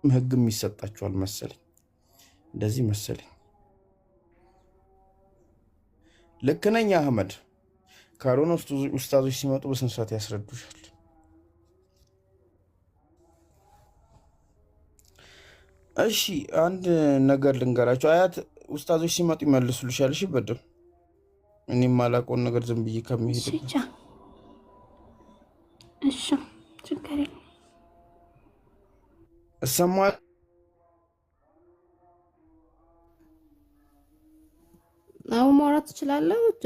ህግም ይሰጣቸዋል መሰለኝ፣ እንደዚህ መሰለኝ። ልክ ነኝ አህመድ? ካልሆነ ኡስታዞች ሲመጡ በስንት ሰዓት ያስረዱሻል። እሺ አንድ ነገር ልንገራቸው። አያት ኡስታዞች ሲመጡ ይመልሱልሻል። እሺ በደምብ እኔ የማላውቀውን ነገር ዝም ብዬ ከሚሄድ እሺ፣ ችግር የለም። እሰማለሁ። አሁን ማውራት ትችላለህ? ብቻ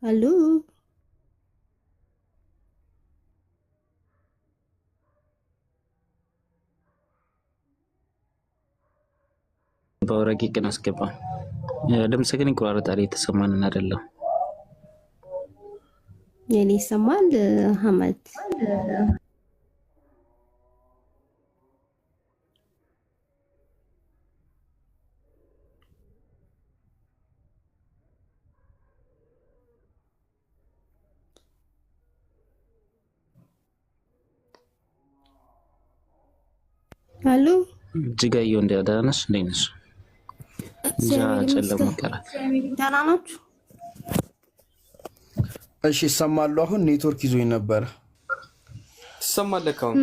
አሉ። በረቂቅን አስገባ። ድምጽ ግን ይቆራረጣል። የተሰማንን አይደለም። የኔ ይሰማል ሀመድ? አሉ። እጅጋየሁ እንደ ደህና ነሽ? እንዴት ነሽ? እዛ ጨለማ ቀራት። ደህና ናችሁ? እሺ ይሰማሉ። አሁን ኔትወርክ ይዞኝ ነበረ። ትሰማለህ? አሁን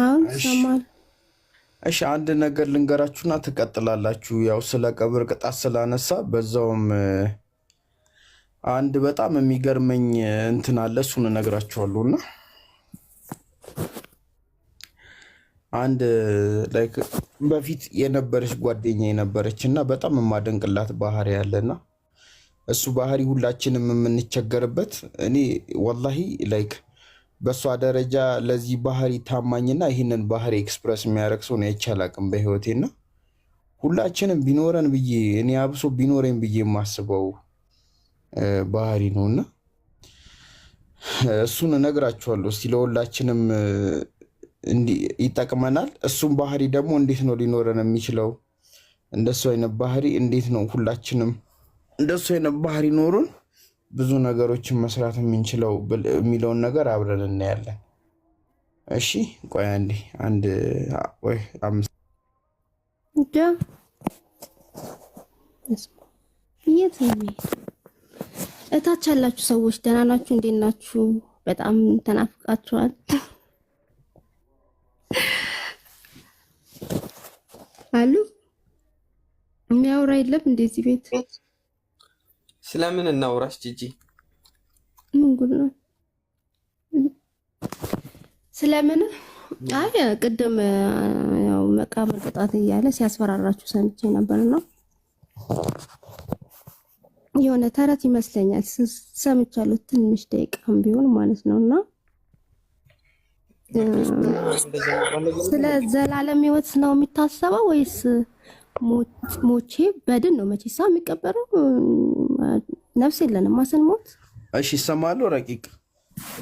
አሁን ይሰማል። እሺ አንድ ነገር ልንገራችሁና ትቀጥላላችሁ። ያው ስለ ቀብር ቅጣት ስላነሳ በዛውም አንድ በጣም የሚገርመኝ እንትን አለ፣ እሱን እነግራችኋለሁ። እና አንድ like በፊት የነበረች ጓደኛ የነበረች እና በጣም የማደንቅላት ባህሪ ያለና እሱ ባህሪ ሁላችንም የምንቸገርበት፣ እኔ ወላሂ like በእሷ ደረጃ ለዚህ ባህሪ ታማኝና ይህንን ባህሪ express የሚያደርግ ሰው አይቼ አላውቅም በህይወቴና ሁላችንም ቢኖረን ብዬ፣ እኔ አብሶ ቢኖረን ብዬ የማስበው ባህሪ ነው እና እሱን እነግራችኋለሁ። እስቲ ለሁላችንም ይጠቅመናል። እሱም ባህሪ ደግሞ እንዴት ነው ሊኖረን የሚችለው? እንደሱ አይነት ባህሪ እንዴት ነው ሁላችንም እንደሱ አይነት ባህሪ ኖሩን ብዙ ነገሮችን መስራት የምንችለው የሚለውን ነገር አብረን እናያለን። እሺ ቆይ አንዴ፣ አንድ ወይ አምስት የት ነው እታች ያላችሁ ሰዎች ደህና ናችሁ? እንዴት ናችሁ? በጣም ተናፍቃችኋል። አሉ የሚያወራ የለም እንደዚህ ቤት። ስለምን እናውራሽ ጂጂ? ምን ጉድ ነው? ስለምን? አይ ቅድም ያው መቃብር ቅጣት እያለ ሲያስፈራራችሁ ሰምቼ ነበርና የሆነ ተረት ይመስለኛል ሰምቻለሁ፣ ትንሽ ደቂቃም ቢሆን ማለት ነውና ስለ ዘላለም ሕይወት ነው የሚታሰበው ወይስ ሞቼ በድን ነው መቼሳ የሚቀበረው? ነፍስ የለንም ስንሞት። እሺ ይሰማሉ። ረቂቅ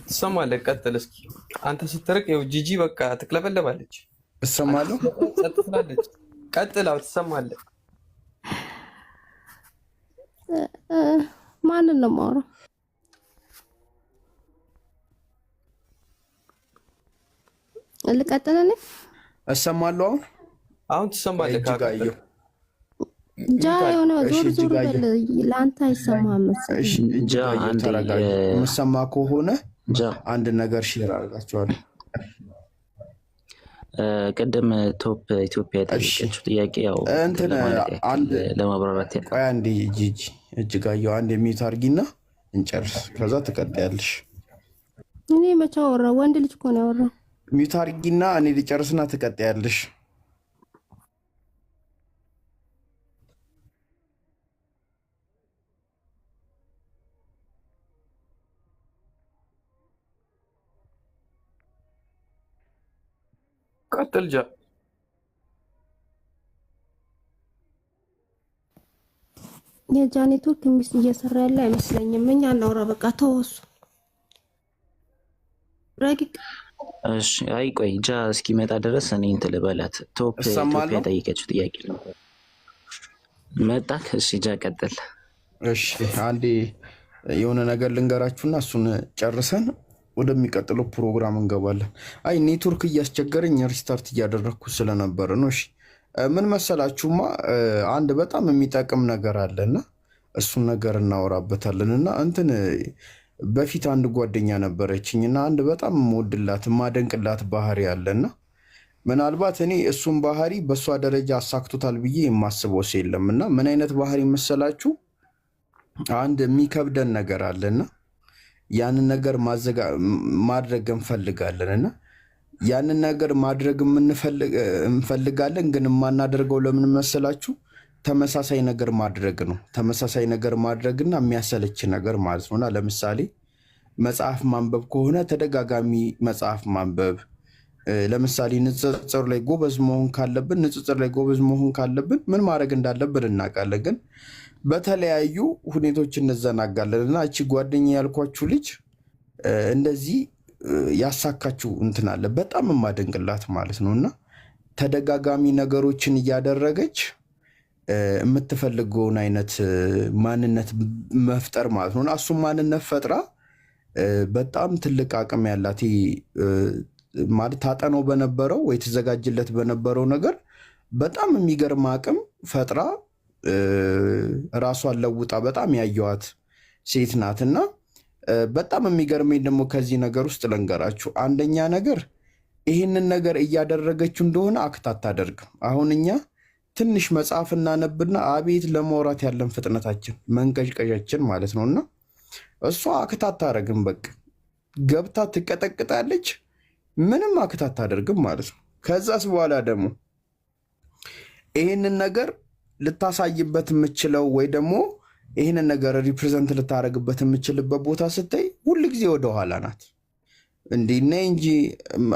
ትሰማለህ? ቀጥል እስኪ። አንተ ስትርቅ ይኸው ጂጂ በቃ ትክለበለባለች። እሰማለሁ። ጸጥ ትላለች። ቀጥል። አዎ ትሰማለህ። ማንን ነው የማወራው? ልቀጥል እኔ? እሰማለሁ። አሁን አሁን ትሰማለህ። እጅጋየሁ ጃ የሆነ ዞር ዞር በል፣ ለአንተ አይሰማህም መሰለኝ። እሺ እጅጋየሁ ተረጋጊ። የምሰማ ከሆነ አንድ ነገር share አድርጋችኋለሁ። ቅድም ቶፕ ኢትዮጵያ የጠየቀችው ጥያቄ ያው እንትን አንድ ለማብራራት ያህል። ቆይ አንዴ ጂጂ፣ እጅጋየሁ አንድ የ mute አድርጊና እንጨርስ፣ ከዛ ትቀጥያለሽ። እኔ መቼ አወራሁ? ወንድ ልጅ እኮ ነው ያወራው። mute አድርጊና እኔ ልጨርስና ትቀጥያለሽ። ቀጥል ጃ። የጃ ኔትወርክ እየሰራ ያለ አይመስለኝም። እኛ እናውራ በቃ ተወሱ። ረቂቅ። እሺ አይ ቆይ ጃ እስኪመጣ ድረስ እኔ እንትን ልበላት። ቶፕ ኢትዮጵያ የጠየቀችው ጥያቄ ነው። መጣክ? እሺ ጃ ቀጥል። እሺ አንዴ የሆነ ነገር ልንገራችሁና እሱን ጨርሰን ወደሚቀጥለው ፕሮግራም እንገባለን። አይ ኔትወርክ እያስቸገረኝ restart እያደረግኩ ስለነበረ ነው። እሺ ምን መሰላችሁማ አንድ በጣም የሚጠቅም ነገር አለና እሱን ነገር እናወራበታለን። እና እንትን በፊት አንድ ጓደኛ ነበረችኝ እና አንድ በጣም የምወድላት የማደንቅላት ባህሪ አለና ምናልባት እኔ እሱን ባህሪ በእሷ ደረጃ አሳክቶታል ብዬ የማስበው ሰው የለም። እና ምን አይነት ባህሪ መሰላችሁ? አንድ የሚከብደን ነገር አለና ያንን ነገር ማድረግ እንፈልጋለን እና ያንን ነገር ማድረግ እንፈልጋለን፣ ግን የማናደርገው ለምን መሰላችሁ? ተመሳሳይ ነገር ማድረግ ነው። ተመሳሳይ ነገር ማድረግና የሚያሰለች ነገር ማለት ነው። እና ለምሳሌ መጽሐፍ ማንበብ ከሆነ ተደጋጋሚ መጽሐፍ ማንበብ፣ ለምሳሌ ንጽጽር ላይ ጎበዝ መሆን ካለብን ንጽጽር ላይ ጎበዝ መሆን ካለብን ምን ማድረግ እንዳለብን እናውቃለን። ግን በተለያዩ ሁኔታዎች እንዘናጋለን እና እቺ ጓደኛ ያልኳችሁ ልጅ እንደዚህ ያሳካችው እንትን አለ በጣም የማደንቅላት ማለት ነው። እና ተደጋጋሚ ነገሮችን እያደረገች የምትፈልገውን አይነት ማንነት መፍጠር ማለት ነው። እና እሱም ማንነት ፈጥራ በጣም ትልቅ አቅም ያላት ማለት ታጠነው በነበረው ወይ ተዘጋጅለት በነበረው ነገር በጣም የሚገርም አቅም ፈጥራ ራሷን ለውጣ በጣም ያየዋት ሴት ናት። እና በጣም የሚገርመኝ ደግሞ ከዚህ ነገር ውስጥ ልንገራችሁ። አንደኛ ነገር ይህንን ነገር እያደረገችው እንደሆነ act አታደርግም። አሁን እኛ ትንሽ መጽሐፍ እናነብና አቤት ለማውራት ያለን ፍጥነታችን መንቀዥቀዣችን ማለት ነው። እና እሷ act አታደርግም። በቃ ገብታ ትቀጠቅጣለች። ምንም act አታደርግም ማለት ነው። ከዛስ በኋላ ደግሞ ይህንን ነገር ልታሳይበት የምችለው ወይ ደግሞ ይህንን ነገር represent ልታደርግበት የምችልበት ቦታ ስታይ ሁል ጊዜ ወደኋላ ናት። እንዲህ ነይ እንጂ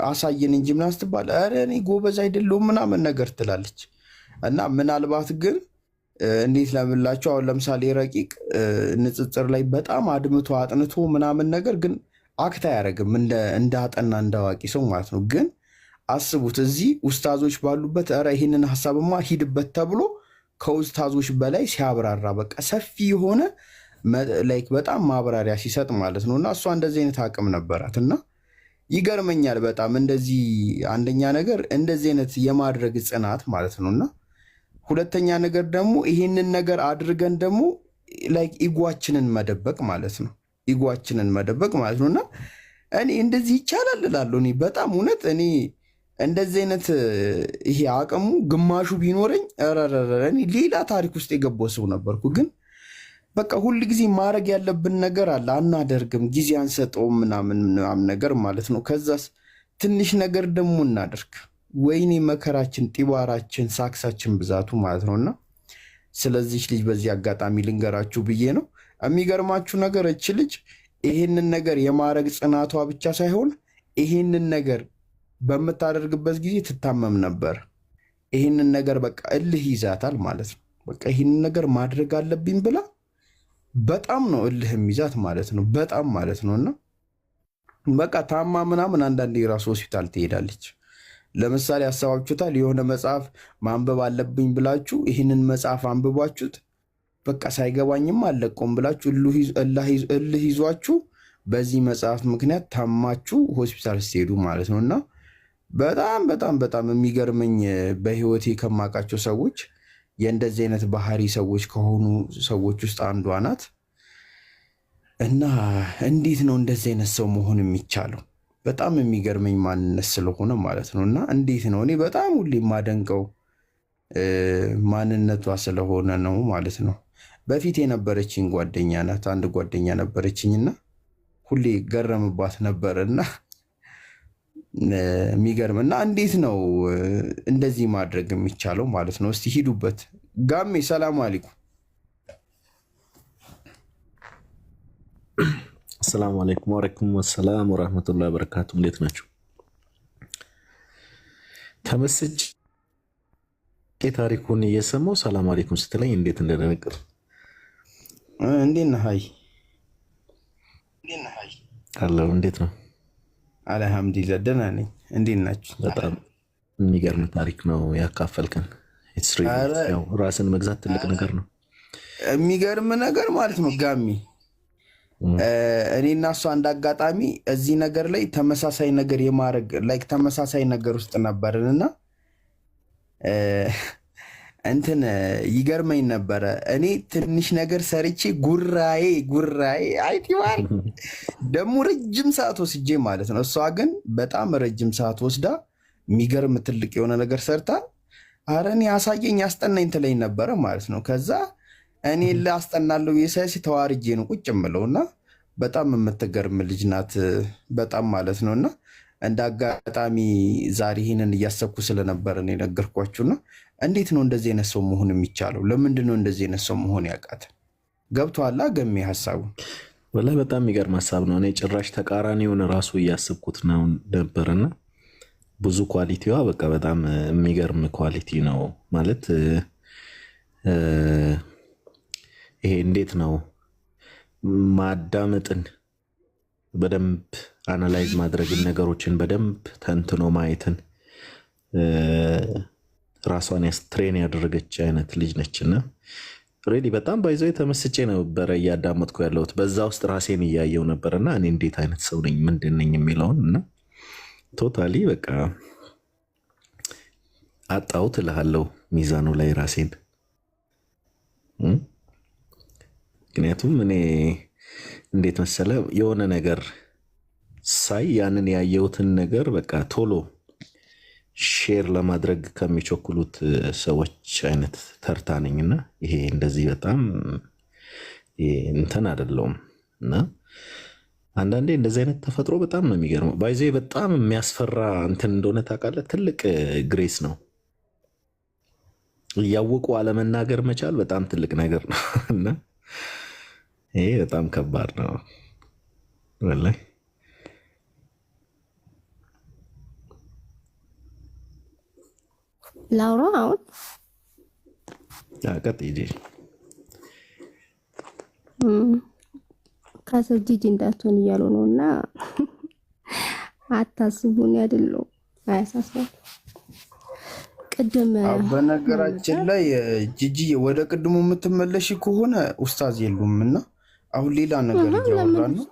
አሳየን እንጂ ምናምን ስትባል ኧረ እኔ ጎበዝ አይደለሁም ምናምን ነገር ትላለች። እና ምናልባት ግን እንዴት ለምላቸው አሁን ለምሳሌ ረቂቅ ንጽጽር ላይ በጣም አድምቶ አጥንቶ ምናምን ነገር ግን act አያደርግም እንደ አጠና እንደ አዋቂ ሰው ማለት ነው። ግን አስቡት እዚህ ኡስታዞች ባሉበት ኧረ ይህንን ሀሳብማ ሂድበት ተብሎ ከኡስታዞች በላይ ሲያብራራ በቃ ሰፊ የሆነ like በጣም ማብራሪያ ሲሰጥ ማለት ነው። እና እሷ እንደዚህ አይነት አቅም ነበራት እና ይገርመኛል በጣም እንደዚህ አንደኛ ነገር እንደዚህ አይነት የማድረግ ጽናት ማለት ነው። እና ሁለተኛ ነገር ደግሞ ይሄንን ነገር አድርገን ደግሞ like ego ኣችንን መደበቅ ማለት ነው። ego ኣችንን መደበቅ ማለት ነው። እና እኔ እንደዚህ ይቻላል እላለሁ። እኔ በጣም እውነት እኔ እንደዚህ አይነት ይሄ አቅሙ ግማሹ ቢኖረኝ ኧረ እኔ ሌላ ታሪክ ውስጥ የገባው ሰው ነበርኩ። ግን በቃ ሁል ጊዜ ማድረግ ያለብን ነገር አለ፣ አናደርግም፣ ጊዜ አንሰጠውም ምናምን ምናምን ነገር ማለት ነው። ከዛስ ትንሽ ነገር ደግሞ እናደርግ፣ ወይኔ መከራችን፣ ጢባራችን፣ ሳክሳችን ብዛቱ ማለት ነው። እና ስለዚች ልጅ በዚህ አጋጣሚ ልንገራችሁ ብዬ ነው። የሚገርማችሁ ነገር እች ልጅ ይሄንን ነገር የማድረግ ጽናቷ ብቻ ሳይሆን ይሄንን ነገር በምታደርግበት ጊዜ ትታመም ነበር። ይሄንን ነገር በቃ እልህ ይዛታል ማለት ነው። በቃ ይሄንን ነገር ማድረግ አለብኝ ብላ በጣም ነው እልህ የሚይዛት ማለት ነው። በጣም ማለት ነው። እና በቃ ታማ ምናምን አንዳንዴ ራሱ ሆስፒታል ትሄዳለች። ለምሳሌ አሰባችሁታል፣ የሆነ መጽሐፍ ማንበብ አለብኝ ብላችሁ ይህንን መጽሐፍ አንብባችሁት በቃ ሳይገባኝም አለቀውም ብላችሁ እልህ ይዟችሁ በዚህ መጽሐፍ ምክንያት ታማችሁ ሆስፒታል ስትሄዱ ማለት ነው። እና በጣም በጣም በጣም የሚገርመኝ በህይወቴ ከማውቃቸው ሰዎች የእንደዚህ አይነት ባህሪ ሰዎች ከሆኑ ሰዎች ውስጥ አንዷ ናት። እና እንዴት ነው እንደዚህ አይነት ሰው መሆን የሚቻለው? በጣም የሚገርመኝ ማንነት ስለሆነ ማለት ነው። እና እንዴት ነው እኔ በጣም ሁሌ የማደንቀው ማንነቷ ስለሆነ ነው ማለት ነው። በፊት የነበረችኝ ጓደኛ ናት። አንድ ጓደኛ ነበረችኝና ሁሌ ገረምባት ነበር። እና የሚገርም እና እንዴት ነው እንደዚህ ማድረግ የሚቻለው ማለት ነው? እስቲ ሂዱበት። ጋሜ ሰላም አለይኩም። አሰላሙ አለይኩም ወአለይኩም ሰላም ወራህመቱላሂ ወበረካቱ። እንዴት ናችሁ? ተመስጬ ታሪኩን እየሰማሁ ሰላም አለይኩም ስትለኝ እንዴት እንደደነገጥኩ። እንዴት ነህ? ሀይ አለሁ። እንዴት ነው? አልሐምዱሊላህ ደህና ነኝ። እንዴት ናችሁ? በጣም የሚገርም ታሪክ ነው ያካፈልከን። ያው ራስን መግዛት ትልቅ ነገር ነው። የሚገርም ነገር ማለት ነው ጋሚ እኔና እሷ አንድ አጋጣሚ እዚህ ነገር ላይ ተመሳሳይ ነገር የማድረግ like ተመሳሳይ ነገር ውስጥ ነበርን እና እንትን ይገርመኝ ነበረ። እኔ ትንሽ ነገር ሰርቼ ጉራዬ ጉራዬ አይቲዋል ደግሞ ረጅም ሰዓት ወስጄ ማለት ነው። እሷ ግን በጣም ረጅም ሰዓት ወስዳ የሚገርም ትልቅ የሆነ ነገር ሰርታ አረ እኔ አሳየኝ አስጠናኝ ትለኝ ነበረ ማለት ነው። ከዛ እኔ ላስጠናለሁ የሳይስ ተዋርጄ ነው ቁጭ የምለው እና በጣም የምትገርም ልጅ ናት በጣም ማለት ነው። እና እንደ አጋጣሚ ዛሬ ይህንን እያሰብኩ ስለነበረ ነው የነገርኳችሁና እንዴት ነው እንደዚህ አይነት ሰው መሆን የሚቻለው? ለምንድን ነው እንደዚህ አይነት ሰው መሆን ያቃተ? ገብቶሃል ገሜ ሀሳቡ? ወላሂ በጣም የሚገርም ሀሳብ ነው። እኔ ጭራሽ ተቃራኒውን ራሱ እያሰብኩት ነው ነበርና ብዙ quality ዋ በቃ በጣም የሚገርም quality ነው ማለት ይሄ እንዴት ነው ማዳመጥን በደንብ analyze ማድረግን ነገሮችን በደንብ ተንትኖ ማየትን ራሷን train ያደረገች አይነት ልጅ ነች እና really በጣም by the way ተመስጬ ነበረ እያዳመጥኩ ያለሁት። በዛ ውስጥ ራሴን እያየው ነበር እና እኔ እንዴት አይነት ሰው ነኝ ምንድን ነኝ የሚለውን እና totally በቃ አጣሁት እልሃለሁ ሚዛኑ ላይ ራሴን። ምክንያቱም እኔ እንዴት መሰለ የሆነ ነገር ሳይ ያንን ያየሁትን ነገር በቃ ቶሎ share ለማድረግ ከሚቸኩሉት ሰዎች አይነት ተርታ ነኝ እና ይሄ እንደዚህ በጣም እንትን አይደለውም። እና አንዳንዴ እንደዚህ አይነት ተፈጥሮ በጣም ነው የሚገርመው። by the way በጣም የሚያስፈራ እንትን እንደሆነ ታውቃለህ። ትልቅ grace ነው። እያወቁ አለመናገር መቻል በጣም ትልቅ ነገር ነው እና ይሄ በጣም ከባድ ነው ወላሂ። ላውራ አሁን ቀጥይ ጂጂ። ከሰው ጂጂ እንዳትሆን እያሉ ነው እና አታስቡን አይደለሁም፣ አያሳስባም። ቅድም በነገራችን ላይ ጂጂ ወደ ቅድሙ የምትመለሽ ከሆነ ኡስታዝ የሉም እና አሁን ሌላ ነገር እያወራን ነው።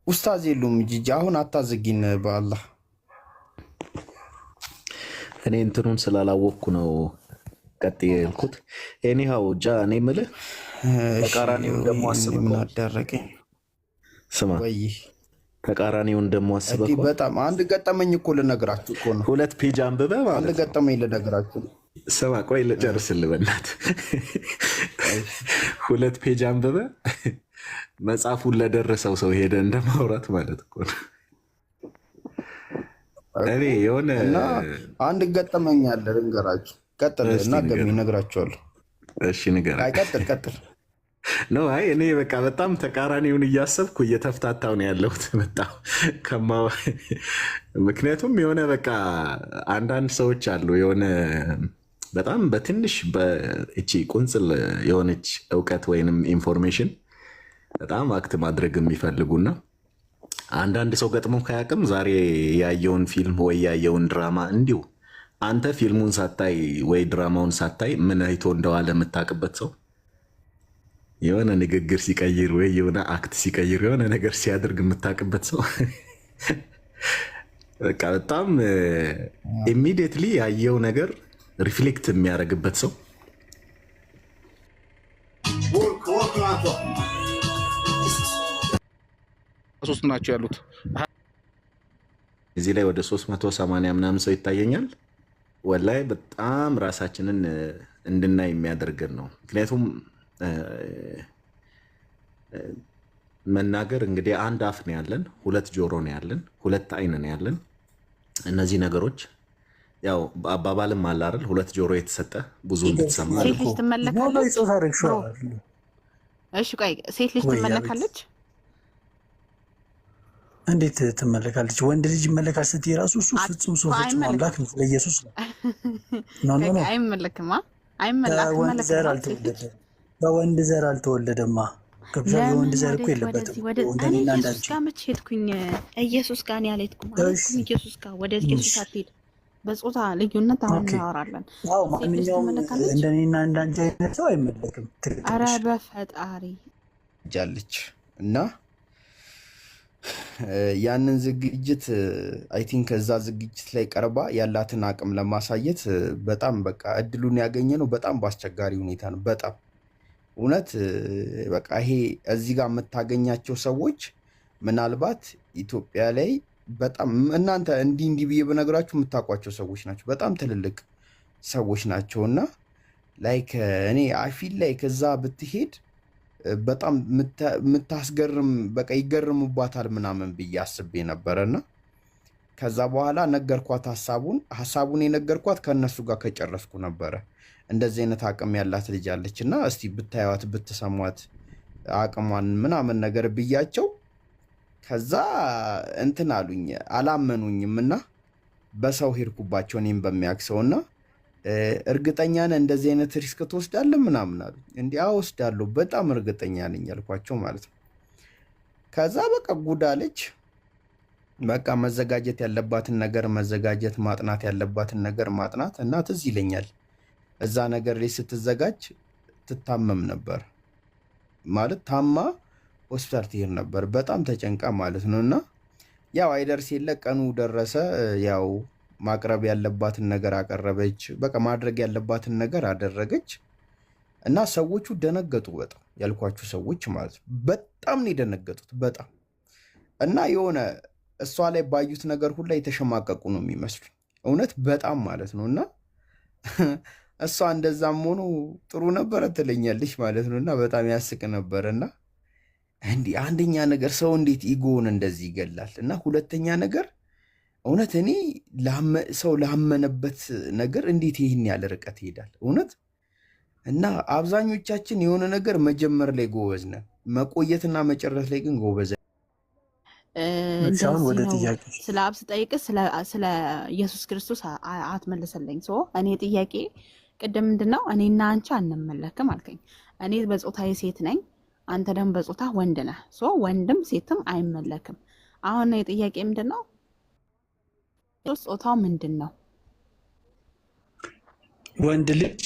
ኡስታዝ የሉም ጂጂ፣ አሁን አታዘጊን በአላህ። እኔ እንትኑን ስላላወቅኩ ነው ቀጥ ያልኩት። Anyhow ጃ እኔ የምልህ ተቃራኒውን ደግሞ አስበህ ምን አዳረገኝ? ስማ ተቃራኒውን ደግሞ አስበህ በጣም አንድ ገጠመኝ እኮ ልነግራችሁ እኮ ነው። ሁለት page አንብበህ ማለት አንድ ገጠመኝ ልነግራችሁ ነው። ስማ ቆይ ልጨርስልህ በእናትህ። ሁለት page አንብበህ መጽሐፉን ለደረሰው ሰው ሄደ እንደማውራት ማለት እኮ ነው። እኔ የሆነ እና አንድ ገጠመኝ አለ ልንገራችሁ። ቀጥል እና ገሚ እነግራችኋለሁ። እሺ ንገረኝ። አይ ቀጥል ቀጥል። No አይ እኔ በቃ በጣም ተቃራኒውን እያሰብኩ እየተፍታታው ነው ያለሁት። በጣም ከማ ምክንያቱም የሆነ በቃ አንዳንድ ሰዎች አሉ የሆነ በጣም በትንሽ እቺ ቁንጽል የሆነች እውቀት ወይንም information በጣም act ማድረግ የሚፈልጉና አንዳንድ ሰው ገጥሞ ከያቅም ዛሬ ያየውን ፊልም ወይ ያየውን ድራማ እንዲሁ አንተ ፊልሙን ሳታይ ወይ ድራማውን ሳታይ ምን አይቶ እንደዋለ የምታውቅበት ሰው የሆነ ንግግር ሲቀይር ወይ የሆነ act ሲቀይር የሆነ ነገር ሲያደርግ የምታውቅበት ሰው በቃ በጣም immediately ያየው ነገር reflect የሚያደርግበት ሰው ሶስት ናቸው ያሉት። እዚህ ላይ ወደ 380 ምናምን ሰው ይታየኛል። ወላይ በጣም ራሳችንን እንድናይ የሚያደርገን ነው። ምክንያቱም መናገር እንግዲህ አንድ አፍ ነው ያለን፣ ሁለት ጆሮ ነው ያለን፣ ሁለት አይን ነው ያለን። እነዚህ ነገሮች ያው አባባልም አለ አይደል? ሁለት ጆሮ የተሰጠ ብዙ እንድትሰማ። ሴት ልጅ ትመለካለች። እሺ ቆይ፣ ሴት ልጅ ትመለካለች? እንዴት ትመለካለች? ወንድ ልጅ ይመለካል ስትይ ራሱ እሱ ፍጹም ሰው ፍጹም አምላክ ነው፣ ስለ ኢየሱስ ነው። No no no፣ አይመለክማ። በወንድ ዘር አልተወለደም። በወንድ ዘር አልተወለደማ። ገብቶሻል? የወንድ ዘር እኮ የለበትም። እኔ ኢየሱስ ጋር መች ሄድኩኝ? ኢየሱስ ጋር እኔ አልሄድኩም። ኢየሱስ ጋር ወደ ኢየሱስ አትሄድ። በጾታ ልዩነት አሁን እናወራለን። አዎ፣ ማንኛውም እንደኔና እንዳንቺ አይነት ሰው አይመለክም። ኧረ በፈጣሪ አዘጋጃለች እና ያንን ዝግጅት I think እዛ ዝግጅት ላይ ቀርባ ያላትን አቅም ለማሳየት በጣም በቃ እድሉን ያገኘ ነው በጣም በአስቸጋሪ ሁኔታ ነው። በጣም እውነት በቃ ይሄ እዚህ ጋር የምታገኛቸው ሰዎች ምናልባት ኢትዮጵያ ላይ በጣም እናንተ እንዲህ እንዲህ ብዬ በነገራችሁ የምታውቋቸው ሰዎች ናቸው። በጣም ትልልቅ ሰዎች ናቸው እና like እኔ I feel like እዛ ብትሄድ በጣም የምታስገርም በቃ ይገርሙባታል ምናምን ብዬ አስቤ ነበረና ከዛ በኋላ ነገርኳት ሀሳቡን። የነገርኳት ከእነሱ ጋር ከጨረስኩ ነበረ። እንደዚህ አይነት አቅም ያላት ልጅ አለች እና እስቲ ብታዩት ብትሰሟት አቅሟን ምናምን ነገር ብያቸው ከዛ እንትን አሉኝ፣ አላመኑኝም እና በሰው ሄድኩባቸው እኔም በሚያውቅ ሰው እና እርግጠኛ ነህ እንደዚህ አይነት risk ትወስዳለህ ምናምን አሉኝ። እንዲህ አዎ እወስዳለሁ በጣም እርግጠኛ ነኝ ያልኳቸው ማለት ነው። ከዛ በቃ ጉድ አለች። በቃ መዘጋጀት ያለባትን ነገር መዘጋጀት፣ ማጥናት ያለባትን ነገር ማጥናት እና ትዝ ይለኛል እዛ ነገር ላይ ስትዘጋጅ ትታመም ነበር ማለት ታማ ሆስፒታል ትሄድ ነበር በጣም ተጨንቃ ማለት ነው። እና ያው አይደርስ የለ ቀኑ ደረሰ። ያው ማቅረብ ያለባትን ነገር አቀረበች። በቃ ማድረግ ያለባትን ነገር አደረገች እና ሰዎቹ ደነገጡ። በጣም ያልኳችሁ ሰዎች ማለት ነው። በጣም ነው የደነገጡት በጣም እና የሆነ እሷ ላይ ባዩት ነገር ሁላ የተሸማቀቁ ነው የሚመስሉኝ እውነት በጣም ማለት ነው። እና እሷ እንደዛም ሆኖ ጥሩ ነበረ ትለኛለች ማለት ነው። እና በጣም ያስቅ ነበር። እና እንዲህ አንደኛ ነገር ሰው እንዴት ኢጎውን እንደዚህ ይገላል? እና ሁለተኛ ነገር እውነት እኔ ሰው ላመነበት ነገር እንዴት ይህን ያለ ርቀት ይሄዳል? እውነት እና አብዛኞቻችን የሆነ ነገር መጀመር ላይ ጎበዝ ነን፣ መቆየትና መጨረስ ላይ ግን ጎበዝ አሁን ወደ እንደዚህ ነው። ጥያቄ ስለ አብ ስጠይቅ ስለ ኢየሱስ ክርስቶስ አትመልስልኝ። So እኔ ጥያቄ ቅድም ምንድን ነው እኔና አንቺ አንመለክም አልከኝ። እኔ በጾታዬ ሴት ነኝ፣ አንተ ደግሞ በጾታ ወንድ ነህ። So ወንድም ሴትም አይመለክም። አሁን እኔ ጥያቄ ምንድን ነው ክርስቶስ ጾታው ምንድን ነው? ወንድ ልጅ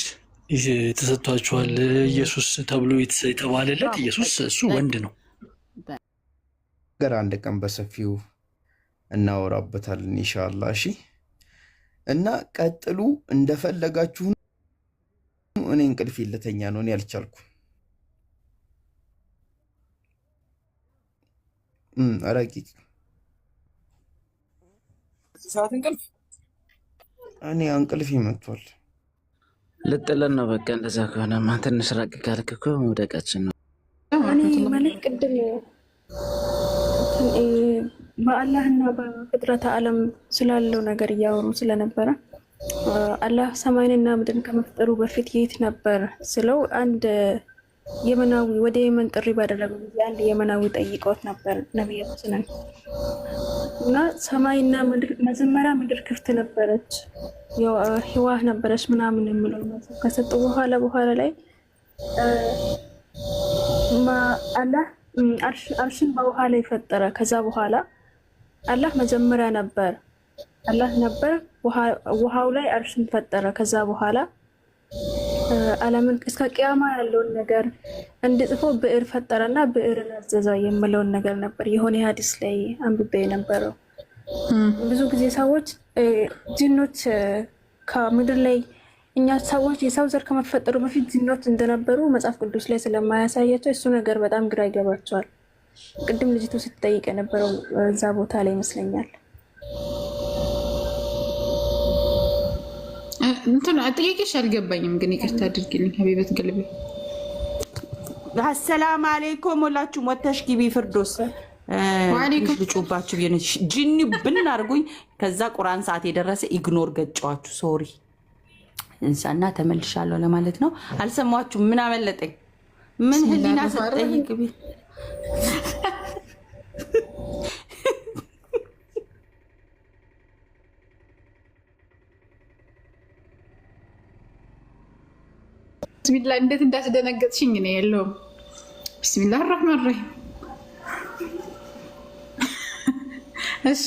ተሰጥቷቸዋል ኢየሱስ ተብሎ የተባለለት ኢየሱስ እሱ ወንድ ነው። ነገር አንድ ቀን በሰፊው እናወራበታለን ኢንሻአላህ። እሺ እና ቀጥሉ እንደፈለጋችሁ። እኔ እንቅልፍ ልተኛ ነው፣ እኔ አልቻልኩም። ረቂቅ በዚህ ሰዓት እንቅልፍ እኔ እንቅልፍ መጥቷል። ልጥለን ነው በቃ። እንደዛ ከሆነማ ትንሽ ራቅ ካልክ እኮ መውደቃችን ነው። እኔ ማለት ቅድም በአላህና በፍጥረተ ዓለም ስላለው ነገር እያወሩ ስለነበረ አላህ ሰማይንና ምድርን ከመፍጠሩ በፊት የት ነበር ስለው አንድ የመናዊ ወደ የመን ጥሪ ባደረገው ጊዜ አንድ የመናዊ ጠይቀውት ነበር ነቢያችንን እና ሰማይና ምድር መጀመሪያ ምድር ክፍት ነበረች፣ ህዋህ ነበረች ምናምን የሚለው ከሰጡ በኋላ ላይ አላህ አርሽን በውሃ ላይ ፈጠረ። ከዛ በኋላ አላህ መጀመሪያ ነበር፣ አላህ ነበር፣ ውሃው ላይ አርሽን ፈጠረ። ከዛ በኋላ ዓለምን እስከ ቅያማ ያለውን ነገር እንዲጽፎ ብዕር ፈጠረና ብዕርን አዘዘ የምለውን ነገር ነበር የሆነ ሀዲስ ላይ አንብቤ የነበረው። ብዙ ጊዜ ሰዎች ጂኖች ከምድር ላይ እኛ ሰዎች የሰው ዘር ከመፈጠሩ በፊት ጂኖች እንደነበሩ መጽሐፍ ቅዱስ ላይ ስለማያሳያቸው እሱ ነገር በጣም ግራ ይገባቸዋል። ቅድም ልጅቱ ስትጠይቅ የነበረው እዛ ቦታ ላይ ይመስለኛል። እንትን ጥያቄሽ አልገባኝም፣ ግን ይቅርታ አድርጊልኝ ሀቢበት ገልቤ። አሰላም አሌይኩም ሁላችሁም ወተሽ ግቢ ፍርዶስ ወአለይኩም ልጩባችሁ ብዬ ነው። ጂኒ ብን አድርጉኝ። ከዛ ቁርአን ሰዓት የደረሰ ignore ገጨዋችሁ። Sorry እንሳና ተመልሻለሁ ለማለት ነው። አልሰማችሁም? ምን አመለጠኝ? ምን ህሊና ሰጠኝ? ግቢ ብስሚላ እንዴት እንዳስደነገጥሽኝ እኔ የለውም። ብስሚላ ራህማን ራሂም። እሺ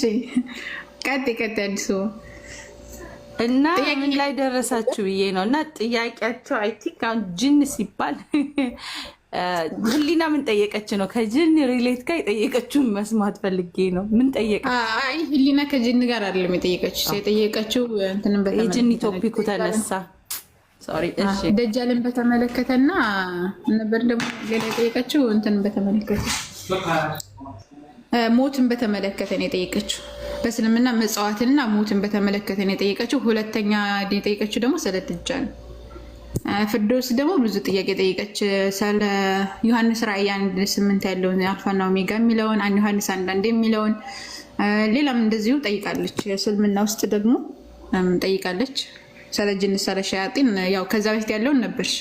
ቀጥ ቀጥ አዲሱ እና ምን ላይ ደረሳችሁ ብዬ ነው። እና ጥያቄያቸው I think አሁን ጅን ሲባል ህሊና ምን ጠየቀች ነው? ከጅን relate ጋር የጠየቀችውን መስማት ፈልጌ ነው። ምን ጠየቀች? አይ፣ ህሊና ከጅን ጋር አይደለም የጠየቀችው። የጠየቀችው እንትንም የጅኒ በተመለከተ ነው። Topic ኡ ተነሳ። Sorry። እሺ። ደጃልን በተመለከተና ነበር ደግሞ ሌላ የጠየቀችው እንትንን በተመለከተ፣ ሞትን በተመለከተ ነው የጠየቀችው። በእስልምና መጽዋትንና ሞትን በተመለከተ ነው የጠየቀችው። ሁለተኛ የጠየቀችው ደግሞ ስለ ደጃል ነው። ፍርዶስ ደግሞ ብዙ ጥያቄ ጠየቀች። ስለ ዮሐንስ ራእይ 1:8 ያለውን አልፋና ኦሜጋ የሚለውን፣ 1 ዮሐንስ 1:1 የሚለውን፣ ሌላም እንደዚሁ ጠይቃለች። እስልምና ውስጥ ደግሞ ጠይቃለች። ስለ ጅን፣ ስለ ሸያጢን ያው ከዛ በፊት ያለውን ነበርሽ።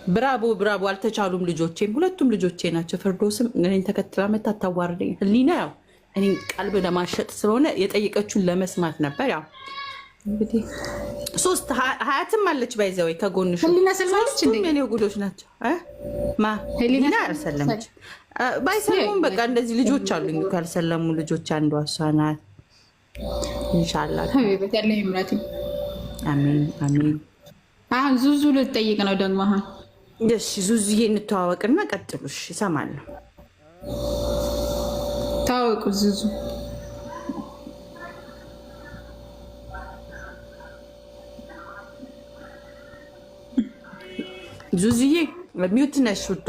Bravo, bravo። አልተቻሉም። ልጆቼም ሁለቱም ልጆቼ ናቸው። ፍርዶስም እኔን ተከትላ መታ አታዋርደኝ። ህሊና ያው እኔን ቀልብ ለማሸጥ ስለሆነ የጠየቀችውን ለመስማት ነበር። ያው እንግዲህ ሶስት ሀያትም አለች by the way ከጎንሽ። ህሊና ሰልማለች እንዴ? ሶስቱም የኔ ጉዶች ናቸው። እ? ማ? ህሊና ህሊና አልሰለመች። ባይሰለሙም በቃ እንደዚህ ልጆች አሉኝ እኮ፣ ያልሰለሙ ልጆች አንዷ እሷ ናት። ኢንሻላህ። ሀቢበት ያለ ይምራት። አሜን አሜን። አሁን ዙዙ ልትጠይቅ ነው ደግሞ አሁን። እሺ ዙዙዬ፣ እንተዋወቅና ቀጥሉሽ፣ እሰማለሁ። ታወቁ ዙዙ። ዙዙዬ mute ነሽ ውዷ።